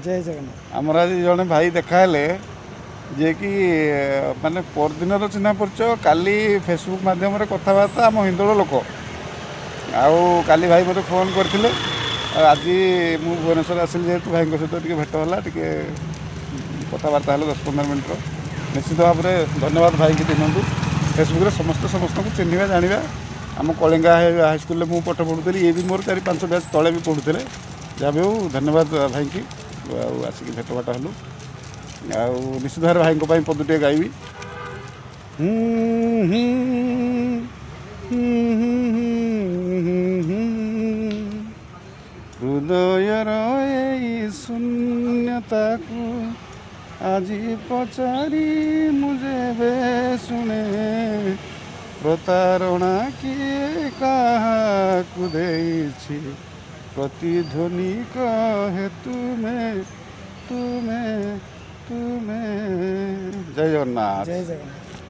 ଜୟ ଜଗନ୍ନାଥ। ଆମର ଆଜି ଜଣେ ଭାଇ ଦେଖା ହେଲେ, ଯିଏକି ମାନେ ପରଦିନର ଚିହ୍ନା ପରିଚୟ, କାଲି ଫେସବୁକ୍ ମାଧ୍ୟମରେ କଥାବାର୍ତ୍ତା। ଆମ ହିନ୍ଦୋଳ ଲୋକ। ଆଉ କାଲି ଭାଇ ମୋତେ ଫୋନ୍ କରିଥିଲେ, ଆଉ ଆଜି ମୁଁ ଭୁବନେଶ୍ୱର ଆସିଲି ଯେହେତୁ ଭାଇଙ୍କ ସହିତ ଟିକେ ଭେଟ ହେଲା, ଟିକେ କଥାବାର୍ତ୍ତା ହେଲେ 10-15 ମିନିଟ୍ର। ନିଶ୍ଚିତ ଭାବରେ ଧନ୍ୟବାଦ ଭାଇକି ଚିହ୍ନନ୍ତୁ। ଫେସବୁକ୍ରେ ସମସ୍ତେ ସମସ୍ତଙ୍କୁ ଚିହ୍ନିବା ଜାଣିବା। ଆମ କଳିଙ୍ଗା ହାଇସ୍କୁଲରେ ମୁଁ ପାଠ ପଢ଼ୁଥିଲି, ଇଏ ବି ମୋର 4-5 ବ୍ୟାଚ୍ ତଳେ ବି ପଢ଼ୁଥିଲେ। ଯାହା ବି ହଉ, ଧନ୍ୟବାଦ ଭାଇକି, ଆଉ ଆସିକି ଭେଟଭାଟ ହେଲୁ। ଆଉ ନିଶ୍ଚିତ ଭାବରେ ଭାଇଙ୍କ ପାଇଁ ପଦଟିଏ ଗାଇବି। ହୃଦୟର ଏଇ ଶୂନ୍ୟତାକୁ ଆଜି ପଚାରି ମୁଁ ଯେବେ ଶୁଣେ, ପ୍ରତାରଣା କିଏ କାହାକୁ ଦେଇଛି, ପ୍ରତିଧ୍ୱନି କହେ ତୁମେ ତୁମେ ତୁମେ। ଜୟ ଜଗନ୍ନାଥ। ଜୟ ଜଗନ୍ନାଥ।